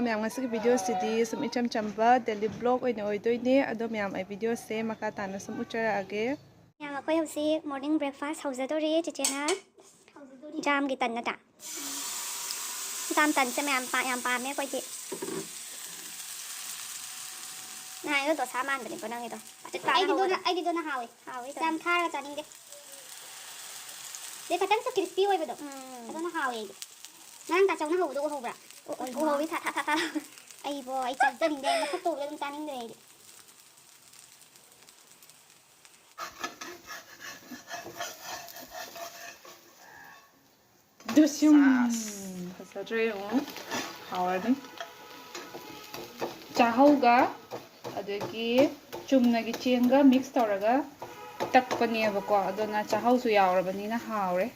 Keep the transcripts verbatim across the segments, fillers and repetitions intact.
ꯃꯌꯥꯝ, ꯉꯁꯤꯒꯤ ꯚꯤꯗꯤꯑꯣꯁꯤꯗꯤ ꯁꯨꯝ ꯏꯆꯝ ꯆꯝꯕ ꯗꯦꯂꯤ ꯕ꯭ꯂꯣꯒ ꯑꯣꯏꯅ ꯑꯣꯏꯗꯣꯏꯅꯦ꯫ ꯑꯗꯣ ꯃꯌꯥꯝ, ꯑꯩ ꯚꯤꯗꯤꯑꯣꯁꯦ ꯃꯈꯥ ꯇꯥꯅ ꯁꯨꯝ ꯎꯠꯆꯔꯛꯑꯒꯦ꯫ ꯃꯌꯥꯝ, ꯑꯩꯈꯣꯏ ꯍꯧꯖꯤꯛ ꯃꯣꯔꯅꯤꯡ ꯕ꯭ꯔꯦꯛꯐꯥꯁ ꯍꯧꯖꯗꯣꯔꯤ꯫ ꯆꯦꯆꯦꯅ ꯖꯥꯝꯒꯤ ꯇꯟ ꯅꯠꯇ꯭ꯔꯥ? ꯖꯥꯝ ꯇꯟꯁꯦ ꯃꯌꯥꯝ ꯄꯥ-, ꯌꯥꯝ ꯄꯥꯝꯃꯦ ꯑꯩꯈꯣꯏꯗꯤ꯫ ꯅꯍꯥꯟꯒꯤꯗꯣ ꯗꯣꯁꯥ ꯃꯥꯟꯕꯅꯤꯀꯣ ꯅꯪꯒꯤꯗꯣ꯫ ꯑꯩꯗꯤ ꯗꯣꯅ-, ꯑꯩꯗꯤ ꯗꯣꯅ ꯍꯥꯎꯋꯦ꯫ ꯍꯥꯎꯋꯦ ꯌꯥꯝ ꯊꯥꯔꯒ ꯆꯥꯅꯤꯡꯗꯦ꯫ ꯑꯗꯩ ꯈꯇꯪꯁꯨ ꯀ꯭ꯔꯤꯁꯄꯤ ꯑꯣꯏꯕꯗꯣ꯫ ꯎꯝ꯫ ꯑꯗꯨꯅ ꯍꯥꯎꯋꯦ ꯑꯩꯗꯤ꯫ ꯉꯔꯥꯡ ꯇꯥꯆꯧꯅ ꯍꯧꯕꯗꯣ ꯎꯍꯧꯕ꯭ꯔꯥ? ꯎ-, ꯎ-, ꯎꯍꯧꯋꯤ, ꯊꯥ, ꯊꯥ, ꯊꯥ, ꯊꯥ꯫ ꯑꯩꯕꯣ, ꯑꯩ ꯆꯥꯖꯅꯤꯡꯗꯦ꯫ ꯃꯁꯛꯇꯣ ꯎꯕꯗ ꯑꯗꯨꯝ ꯆꯥꯅꯤꯡꯗ꯭ꯔꯦ ꯑꯩꯗꯤ꯫ ꯗꯨꯁꯨꯝ꯫ ꯁꯥꯁ꯫ ꯐꯖꯗ꯭ꯔꯦ ꯌꯦꯡꯉꯣ꯫ ꯍꯥꯎꯔꯅꯤ꯫ ꯆꯥꯍꯧꯒ ꯑꯗꯒꯤ ꯆꯨꯝꯅꯒꯤ ꯆꯦꯡꯒ ꯃꯤꯛꯁ ꯇꯧꯔꯒ ꯇꯛꯄꯅꯦꯕꯀꯣ꯫ ꯑꯗꯨꯅ ꯆꯥꯍꯧꯁꯨ ꯌꯥꯎꯔꯕꯅꯤꯅ ꯍꯥꯎꯔꯦ꯫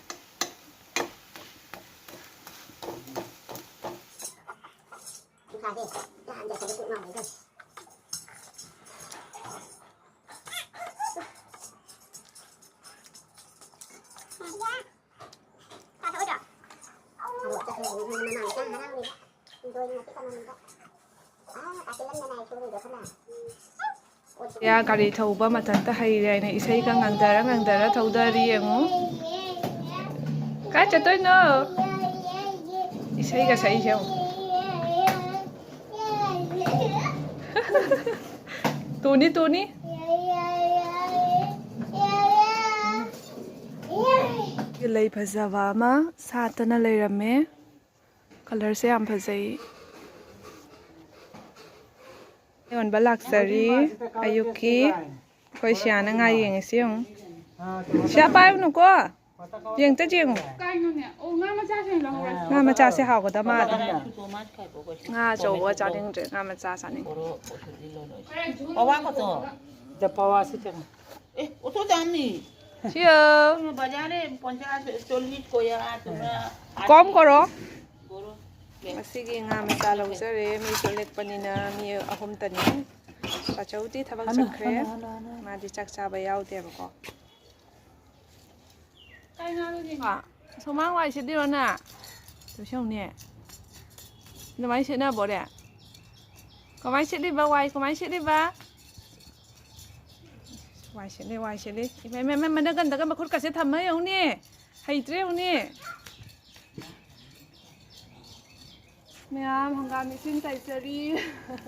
ꯌꯥ, ꯒꯥꯔꯤ ꯊꯧꯕ ꯃꯊꯟꯇ ꯍꯩꯔꯦ ꯍꯥꯏꯅ ꯏꯁꯩꯒ ꯉꯪꯗꯔ ꯉꯪꯗꯔ ꯊꯧꯗꯔꯤ ꯌꯦꯡꯉꯨ꯫ ꯀꯥꯏ ꯆꯠꯇꯣꯏꯅꯣ? ꯏꯁꯩꯒ ꯁꯛꯏꯁꯦ ꯌꯦꯡꯉꯨ꯫ ꯇꯣꯅꯤ, ꯇꯣꯅꯤ꯫ ꯂꯩ ꯐꯖꯕ ꯑꯃ ꯁꯥꯠꯇꯅ ꯂꯩꯔꯝꯃꯦ꯫ ꯀꯂꯔꯁꯦ ꯌꯥꯝ ꯐꯖꯩ꯫ ꯌꯣꯟꯕ ꯂꯥꯛꯆꯔꯤ꯫ ꯑꯌꯨꯛꯀꯤ ꯑꯩꯈꯣꯏ ꯁꯤꯌꯥꯅ ꯉꯥ ꯌꯦꯡꯉꯤꯁꯤ ꯌꯦꯡꯉꯨ꯫ ꯁꯤꯌꯥ, ꯄꯥꯏꯔꯨꯅꯨꯀꯣ꯫ ꯌꯦꯡꯇ ꯌꯦꯡꯉꯨ꯫ ꯀꯥꯏꯅꯣꯅꯦ? ꯑꯣ, ꯉꯥ ꯃꯆꯥꯁꯦ ꯑꯣꯏꯅ ꯂꯧꯍꯧꯔꯁꯤ꯫ ꯉꯥ ꯃꯆꯥꯁꯦ ꯍꯥꯎꯒꯗꯕ ꯃꯥꯜꯂꯦ꯫ ꯉꯥ ꯑꯆꯧꯕ ꯆꯥꯅꯤꯡꯗ꯭ꯔꯦ, ꯉꯥ ꯃꯆꯥ ꯆꯥꯅꯤꯡꯉꯦ꯫ ꯄꯋꯥ ꯀꯣ ꯇꯣ? ꯗ ꯄꯋꯥ ꯁꯤ ꯆꯪꯉꯦ꯫ ꯑꯦ, ꯑꯣꯇꯣ ꯗꯥꯝꯅꯤ꯫ ꯁꯤꯌꯥ꯫ ꯕꯖꯥꯔꯦ ꯄꯟꯆꯥ ꯆꯣꯜꯂꯤꯁ ꯀꯣꯌꯥ ꯇꯨꯃ꯫ ꯀꯣꯝ ꯀꯣꯔꯣ꯫ ꯉꯁꯤꯒꯤ ꯉꯥ ꯃꯆꯥ ꯂꯧꯖꯔꯦ꯫ ꯃꯤꯁꯨ ꯂꯦꯛꯄꯅꯤꯅ ꯃꯤ ꯑꯍꯨꯝꯇꯅꯤ꯫ ꯄꯥꯆꯧꯗꯤ ꯊꯕꯛ ꯍꯅꯨ, ꯆꯠꯈ꯭ꯔꯦ꯫ ꯍꯅꯨ, ꯍꯅꯨ, ꯍꯅꯨ, ꯍꯅꯨ꯫ ꯃꯥꯗꯤ ꯆꯥꯛ ꯆꯥꯕ ꯌꯥꯎꯗꯦꯕꯀꯣ꯫ ꯀꯥꯏ ꯉꯥꯅꯨꯗꯤ? ꯁꯨꯃꯥꯡ ꯋꯥꯏ ꯁꯤꯠꯂꯤꯔꯣ ꯅꯪ? ꯇꯨ ꯁꯤ ꯌꯦꯡꯉꯨꯅꯦ꯫ ꯑꯗꯨꯃꯥꯏꯅ ꯁꯦꯠꯅꯕꯣꯔꯦ? ꯀꯃꯥꯏꯅ ꯁꯦꯠꯂꯤꯕ? ꯋꯥꯏ ꯀꯃꯥꯏꯅ ꯁꯦꯠꯂꯤꯕ? ꯋꯥꯏ ꯁꯦꯠꯂꯦ, ꯋꯥꯏ ꯁꯦꯠꯂꯦ꯫ ꯏꯃꯥ, ꯏꯃꯥ, ꯏꯃꯥ, ꯃꯅꯒꯟꯗꯒ ꯃꯈꯨꯠꯀꯁꯦ ꯊꯝꯃ ꯌꯦꯡꯉꯨꯅꯦ꯫ ꯍꯩꯇ꯭ꯔꯦ ꯌꯦꯡꯉꯨꯅꯦ꯫ ꯃꯌꯥꯝ ꯍꯪꯒꯥꯝ ꯏꯁꯤꯡ ꯆꯥꯏꯖꯔꯤ꯫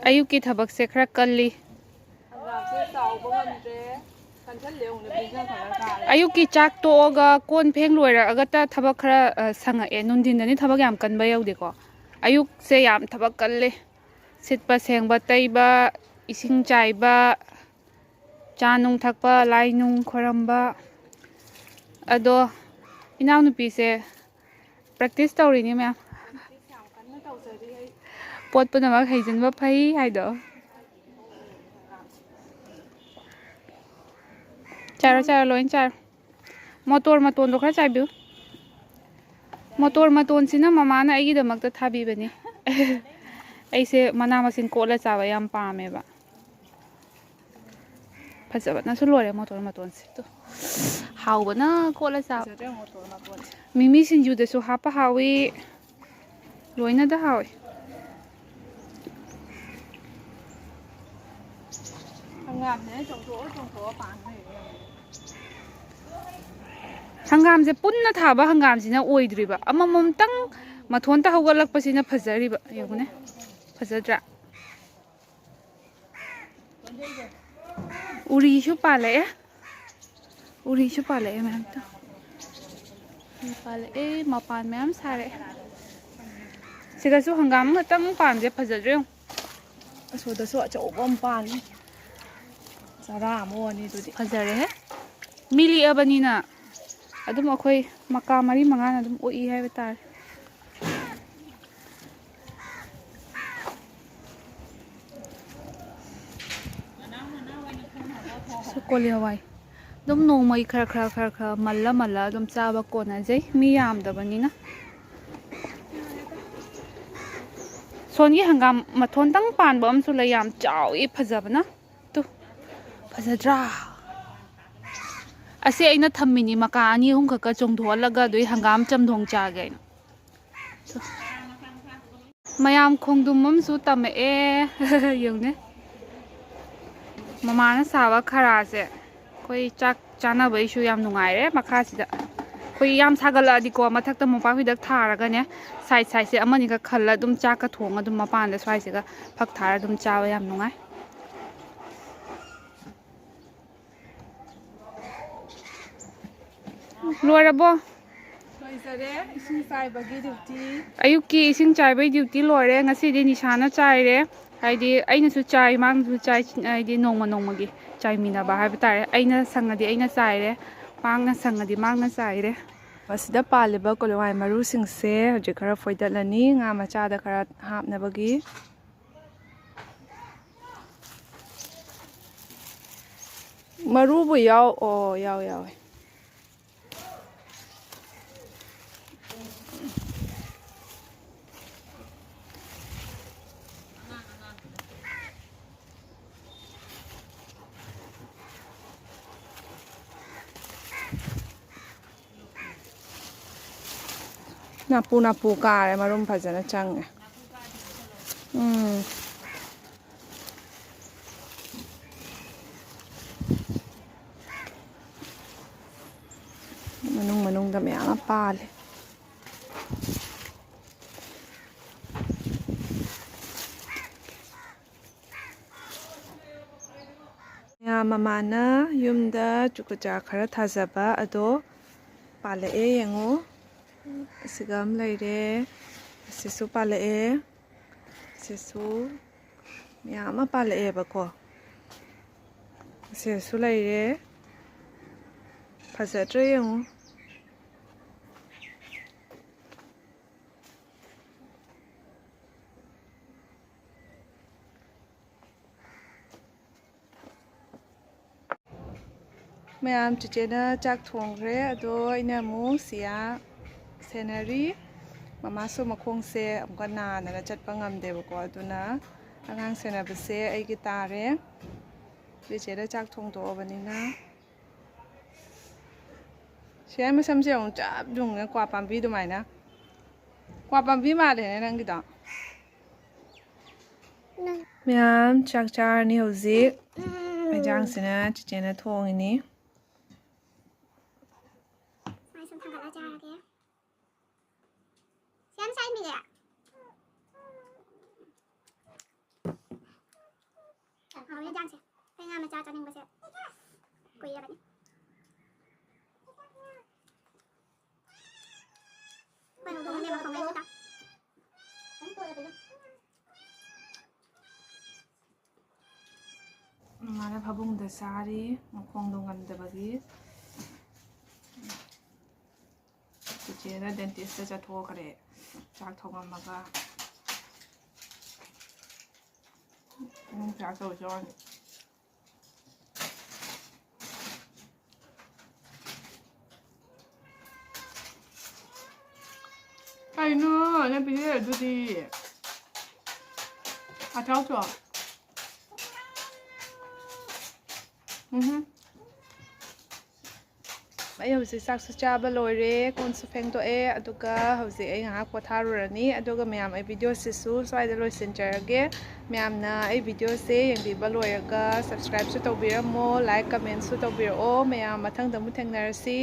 ꯑꯌꯨꯛꯀꯤ ꯊꯕꯛꯁꯦ ꯈꯔ ꯀꯜꯂꯤ꯫ ꯍꯪꯒꯥꯝꯁꯦ ꯆꯥꯎꯕ ꯉꯝꯗ꯭ꯔꯦ꯫ ꯀꯟꯁꯜꯂꯦ ꯌꯦꯡꯉꯨꯅꯦ, ꯕ꯭ꯔꯤꯟꯖꯜ ꯀꯂꯔ ꯀꯥꯔꯦ꯫ ꯑꯌꯨꯛꯀꯤ ꯆꯥꯛ ꯇꯣꯛꯑꯒ ꯀꯣꯟ ꯐꯦꯡ ꯂꯣꯏꯔꯒꯇ ꯊꯕꯛ ꯈꯔ, ꯑ, ꯁꯪꯉꯛꯑꯦ꯫ ꯅꯨꯡꯊꯤꯟꯗꯅꯤ ꯊꯕꯛ ꯌꯥꯝ ꯀꯟꯕ ꯌꯧꯗꯦꯀꯣ꯫ ꯑꯌꯨꯛꯁꯦ ꯌꯥꯝ ꯊꯕꯛ ꯀꯜꯂꯦ꯫ ꯁꯤꯠꯄ, ꯁꯦꯡꯕ, ꯇꯩꯕ, ꯏꯁꯤꯡ ꯆꯥꯏꯕ, ꯆꯥ ꯅꯨꯡ ꯊꯛꯄ, ꯂꯥꯏ ꯅꯨꯡ ꯈꯣꯏꯔꯝꯕ꯫ ꯑꯗꯣ ꯏꯅꯥꯎꯅꯨꯄꯤꯁꯦ practice ꯇꯧꯔꯤꯅꯤ ꯃꯌꯥꯝ꯫ Practice ꯌꯥꯝ ꯀꯟꯅ ꯇꯧꯖꯔꯤ ꯑꯩ꯫ ꯄꯣꯠ ꯄꯨꯝꯅꯃꯛ ꯍꯩꯖꯤꯟꯕ ꯐꯩ ꯍꯥꯏꯗꯣ꯫ ꯆꯥꯔꯣ, ꯆꯥꯔꯣ, ꯂꯣꯏ ꯆꯥꯔꯣ꯫ ꯃꯣꯇꯣꯔ ꯃꯇꯣꯟꯗꯣ ꯈꯔ ꯆꯥꯏꯕꯤꯌꯨ꯫ ꯃꯣꯇꯣꯔ ꯃꯇꯣꯟꯁꯤꯅ ꯃꯃꯥꯅ ꯑꯩꯒꯤꯗꯃꯛꯇ ꯊꯥꯕꯤꯕꯅꯤ꯫ ꯑꯩꯁꯦ ꯃꯅꯥ ꯃꯁꯤꯡ ꯀꯣꯠꯂ ꯆꯥꯕ ꯌꯥꯝ ꯄꯥꯝꯃꯦꯕ꯫ ꯐꯖꯕꯅꯁꯨ ꯂꯣꯏꯔꯦ ꯃꯣꯇꯣꯔ ꯃꯇꯣꯟꯁꯦ꯫ ꯇꯨ꯫ ꯍꯥꯎꯕꯅ ꯀꯣꯠꯂ ꯆꯥꯕ꯫ ꯐꯖꯗ꯭ꯔꯥ ꯃꯣꯇꯣꯔ ꯃꯇꯣꯟꯁꯦ? ꯃꯤꯃꯤ ꯁꯤꯡꯖꯨꯗꯁꯨ ꯍꯥꯞꯄ ꯍꯥꯎꯏ꯫ ꯂꯣꯏꯅꯗ ꯍꯥꯎꯏ꯫ ꯍꯪꯒꯥꯝꯁꯤꯅ ꯆꯣꯡꯊꯣꯛꯑ ꯆꯣꯡꯊꯣꯛꯑ ꯄꯥꯟ ꯂꯩꯔꯦ꯫ ꯍꯪꯒꯥꯝꯁꯦ ꯄꯨꯟꯅ ꯊꯥꯕ ꯍꯪꯒꯥꯝꯁꯤꯅ ꯑꯣꯏꯗ꯭ꯔꯤꯕ, ꯑꯃꯃꯝꯇꯪ ꯃꯊꯣꯟꯇ ꯍꯧꯒꯠꯂꯛꯄꯁꯤꯅ ꯐꯖꯔꯤꯕ꯫ ꯌꯦꯡꯉꯨꯅꯦ, ꯐꯖꯗ꯭ꯔꯥ? ꯎꯔꯤꯁꯨ ꯄꯥꯜꯂꯛꯑꯦ꯫ ꯎꯔꯤꯁꯨ ꯄꯥꯜꯂꯛꯑꯦ ꯃꯌꯥꯝ꯫ ꯇꯨ꯫ ꯎꯔꯤ ꯄꯥꯜꯂꯛꯑꯦ, ꯃꯄꯥꯟ ꯃꯌꯥꯝ ꯁꯥꯔꯛꯑꯦ꯫ ꯁꯤꯗꯁꯨ ꯍꯪꯒꯥꯝ ꯑꯃꯈꯛꯇꯪ ꯄꯥꯟꯁꯦ, ꯐꯖꯗ꯭ꯔꯦ ꯌꯦꯡꯉꯨ꯫ ꯑꯁꯣꯗꯁꯨ ꯑꯆꯧꯕ ꯑꯃ ꯄꯥꯜꯂꯤ꯫ ꯆꯔꯥ ꯑꯃ ꯑꯣꯅꯤ ꯑꯗꯨꯗꯤ꯫ ꯐꯖꯔꯦꯍꯦ꯫ ꯃꯤ ꯂꯤꯛꯑꯕꯅꯤꯅ ꯑꯗꯨꯝ ꯑꯩꯈꯣꯏ ꯃꯀꯥ ꯃꯔꯤ ꯃꯉꯥꯅ ꯑꯗꯨꯝ ꯑꯣꯛꯏ ꯍꯥꯏꯕ ꯇꯥꯔꯦ꯫ ꯁꯤ ꯀꯣꯂꯤ ꯍꯋꯥꯏ꯫ ꯑꯗꯨꯝ ꯅꯣꯡꯃꯒꯤ ꯈꯔ ꯈꯔ ꯈꯔ ꯈꯔ ꯃꯜꯂ ꯃꯜꯂ ꯑꯗꯨꯝ ꯆꯥꯕ ꯀꯣꯟꯅꯖꯩ, ꯃꯤ ꯌꯥꯝꯗꯕꯅꯤꯅ꯫ ꯁꯣꯟꯒꯤ ꯍꯪꯒꯥꯝ ꯃꯊꯣꯟꯇꯪ ꯄꯥꯟꯕ ꯑꯃꯁꯨ ꯂꯩ, ꯌꯥꯝ ꯆꯥꯎꯏ, ꯐꯖꯕꯅ꯫ ꯇꯨ, ꯐꯖꯗ꯭ꯔꯥ? ꯑꯁꯤ ꯑꯩꯅ ꯊꯝꯃꯤꯅꯤ, ꯃꯀꯥ ꯑꯅꯤ ꯑꯍꯨꯝ ꯈꯛꯀ ꯆꯣꯡꯊꯣꯛꯍꯜꯂꯒ, ꯑꯗꯨꯏ ꯍꯪꯒꯥꯝ ꯆꯝꯊꯣꯡ ꯆꯥꯒꯦ ꯍꯥꯏꯅ꯫ ꯇꯨ꯫ ꯃꯌꯥꯝ ꯈꯣꯡꯗ꯭ꯔꯨꯝ ꯑꯃꯁꯨ ꯇꯝꯃꯛꯑꯦ꯫ ꯌꯦꯡꯉꯨꯅꯦ꯫ ꯃꯃꯥꯅ ꯁꯥꯕ ꯈꯔꯥꯁꯦ ꯑꯩꯈꯣꯏ ꯆꯥꯛ ꯆꯥꯅꯕꯩꯁꯨ ꯌꯥꯝ ꯅꯨꯡꯉꯥꯏꯔꯦ꯫ ꯃꯈꯥꯁꯤꯗ ꯑꯩꯈꯣꯏ ꯌꯥꯝ ꯁꯥꯒꯠꯂꯛꯑꯗꯤꯀꯣ, ꯃꯊꯛꯇ ꯃꯣꯝꯄꯥꯛ ꯐꯤꯗꯛ ꯊꯥꯔꯒꯅꯦ, ꯁꯥꯏꯠ ꯁꯥꯏꯠꯁꯦ ꯑꯃꯅꯤꯒ ꯈꯜꯂ ꯑꯗꯨꯝ ꯆꯥꯛꯀ ꯊꯣꯡꯉ ꯑꯗꯨꯝ ꯃꯄꯥꯟꯗ ꯁ꯭ꯋꯥꯏꯁꯤꯒ ꯐꯛ ꯊꯥꯔ ꯑꯗꯨꯝ ꯆꯥꯕ ꯌꯥꯝ ꯅꯨꯡꯉꯥꯏ꯫ ꯂꯣꯏꯔꯕꯣ? ꯂꯣꯏꯖꯔꯦ ꯏꯁꯤꯡ ꯆꯥꯏꯕꯒꯤ ꯗ꯭ꯌꯨꯇꯤ꯫ ꯑꯌꯨꯛꯀꯤ ꯏꯁꯤꯡ ꯆꯥꯏꯕꯒꯤ ꯗ꯭ꯌꯨꯇꯤ ꯂꯣꯏꯔꯦ꯫ ꯉꯁꯤꯗꯤ ꯅꯤꯁꯥꯅ ꯆꯥꯏꯔꯦ꯫ ꯍꯥꯏꯗꯤ ꯑꯩꯅꯁꯨ ꯆꯥꯏ, ꯃꯥꯅꯁꯨ ꯆꯥꯏ, ꯍꯥꯏꯗꯤ ꯅꯣꯡꯃ ꯅꯣꯡꯃꯒꯤ ꯆꯥꯏꯃꯤꯟꯅꯕ ꯍꯥꯏꯕ ꯇꯥꯔꯦ꯫ ꯑꯩꯅ ꯁꯪꯉꯗꯤ ꯑꯩꯅ ꯆꯥꯏꯔꯦ, ꯃꯥꯅ ꯁꯪꯉꯗꯤ ꯃꯥꯅ ꯆꯥꯏꯔꯦ꯫ ꯃꯁꯤꯗ ꯄꯥꯜꯂꯤꯕ ꯀꯣꯂꯤꯍꯋꯥꯏ ꯃꯔꯨꯁꯤꯡꯁꯦ ꯍꯧꯖꯤꯛ ꯈꯔ ꯐꯣꯏꯗꯠꯂꯅꯤ, ꯉꯥ ꯃꯆꯥꯗ ꯈꯔ ꯍꯥꯞꯅꯕꯒꯤ꯫ ꯃꯔꯨꯕꯨ ꯌꯥꯎ-, ꯑꯣ, ꯌꯥꯎ-, ꯌꯥꯎꯋꯦ꯫ ꯅꯥꯄꯨ ꯅꯥꯄꯨ ꯀꯥꯔꯦ, ꯃꯔꯨꯝ ꯐꯖꯅ ꯆꯪꯉꯦ꯫ ꯎꯝ꯫ ꯃꯅꯨꯡ ꯃꯅꯨꯡꯗ ꯃꯌꯥꯝ ꯑꯃ ꯄꯥꯜꯂꯦ꯫ ꯃꯌꯥꯝ ꯃꯃꯥꯅ ꯌꯨꯝꯗ ꯆꯨꯀꯨꯆꯥ ꯈꯔ ꯊꯥꯖꯕ ꯑꯗꯣ ꯄꯥꯜꯂꯛꯑꯦ, ꯌꯦꯡꯉꯣ꯫ ꯑꯁꯤꯒ ꯑꯃ ꯂꯩꯔꯦ, ꯑꯁꯤꯁꯨ ꯄꯥꯜꯂꯛꯑꯦ, ꯑꯁꯤꯁꯨ ꯃꯌꯥꯝ ꯑꯃ ꯄꯥꯜꯂꯛꯑꯦꯕꯀꯣ꯫ ꯑꯁꯤꯁꯨ ꯂꯩꯔꯦ, ꯐꯖꯗ꯭ꯔꯥ ꯌꯦꯡꯉꯣ꯫ ꯃꯌꯥꯝ, ꯆꯤꯆꯦꯅ ꯆꯥꯛ ꯊꯣꯡꯈ꯭ꯔꯦ, ꯑꯗꯣ ꯑꯩꯅ ꯑꯃꯨꯛ ꯁꯤꯌꯥ ꯁꯦꯟꯅꯔꯤ꯫ ꯃꯃꯥꯁꯨ ꯃꯈꯣꯡꯁꯦ ꯑꯃꯨꯛꯀ ꯅꯥꯗꯅ ꯆꯠꯄ ꯉꯝꯗꯦꯕꯀꯣ, ꯑꯗꯨꯅ ꯑꯉꯥꯡ ꯁꯦꯟꯅꯕꯁꯦ ꯑꯩꯒꯤ ꯇꯥꯔꯦ꯫ ꯆꯤꯆꯦꯗ ꯆꯥꯛ ꯊꯣꯡꯗꯣꯛꯑꯕꯅꯤꯅ꯫ ꯁꯤꯌꯥ ꯃꯁꯝꯁꯦ ꯑꯃꯨꯛ ꯆꯞ ꯌꯨꯡꯉꯦ, ꯀ꯭ꯋꯥ ꯄꯥꯝꯕꯤ ꯑꯗꯨꯃꯥꯏꯅ꯫ ꯀ꯭ꯋꯥ ꯄꯥꯝꯕꯤ ꯃꯥꯜꯂꯦꯅꯦ ꯅꯪꯒꯤꯗꯣ꯫ ꯃꯌꯥꯝ ꯆꯥꯛ ꯆꯥꯔꯅꯤ ꯍꯧꯖꯤꯛ꯫ ꯏꯟꯖꯥꯡꯁꯤꯅ ꯆꯤꯆꯦꯅ ꯊꯣꯡꯉꯤꯅꯤ꯫ ꯁꯨꯃꯥꯏꯅ ꯁꯨꯝ ꯊꯥꯡꯒꯠꯂ ꯆꯥꯔꯒꯦ꯫ ꯁꯤ ꯌꯥꯝ ꯆꯥꯏꯃꯤꯅꯦ꯫ ꯍꯥꯎꯔꯦ ꯏꯟꯖꯥꯡꯁꯦ꯫ ꯑꯩ ꯉꯥ ꯃꯆꯥ ꯆꯥꯅꯤꯡꯕꯁꯦ ꯀꯨꯏꯔꯕꯅꯤ꯫ ꯑꯩꯈꯣꯏ ꯍꯧꯗꯣꯡ ꯑꯃ ꯃꯈꯣꯡ ꯂꯩꯁꯤꯗ꯫ ꯃꯃꯥꯅ ꯐꯃꯨꯡꯗ ꯆꯥꯔꯤ, ꯃꯈꯣꯡꯗꯣ ꯉꯝꯗꯕꯒꯤ꯫ ꯆꯤꯆꯦꯅ ꯗꯦꯟꯇꯤꯁꯇ ꯆꯠꯊꯣꯛꯈ꯭ꯔꯦ, ꯆꯥꯛ ꯊꯣꯡꯉꯝꯃꯒ꯫ ꯎꯝ, ꯆꯥꯛ ꯇꯧꯔꯁꯤ ꯋꯥꯅꯤ꯫ ꯀꯩꯅꯣ ꯅꯪ ꯄꯤꯖꯔꯗꯨꯗꯤ? ꯑꯆꯥꯎꯁꯨ꯫ ꯎꯝꯍꯨꯝ꯫ ꯑꯩ ꯍꯧꯖꯤꯛ ꯆꯥꯛꯁꯨ ꯆꯥꯕ ꯂꯣꯏꯔꯦ, ꯀꯣꯟꯁꯨ ꯐꯦꯡꯗꯣꯛꯑꯦ, ꯑꯗꯨꯒ ꯍꯧꯖꯤꯛ ꯑꯩ ꯉꯥꯏꯍꯥꯛ ꯄꯣꯊꯥꯔꯨꯔꯅꯤ꯫ ꯑꯗꯨꯒ ꯃꯌꯥꯝ, ꯑꯩ ꯚꯤꯗꯤꯑꯣꯁꯤꯁꯨ ꯁ꯭ꯋꯥꯏꯗ ꯂꯣꯏꯁꯤꯟꯖꯔꯒꯦ꯫ ꯃꯌꯥꯝꯅ ꯑꯩ ꯚꯤꯗꯤꯑꯣꯁꯦ ꯌꯦꯡꯕꯤꯕ ꯂꯣꯏꯔꯒ subscribeꯁꯨ ꯇꯧꯕꯤꯔꯝꯃꯣ, like commentꯁꯨ ꯇꯧꯕꯤꯔꯛꯑꯣ꯫ ꯃꯌꯥꯝ ꯃꯊꯪꯗ ꯑꯃꯨꯛ ꯊꯦꯡꯅꯔꯁꯤ꯫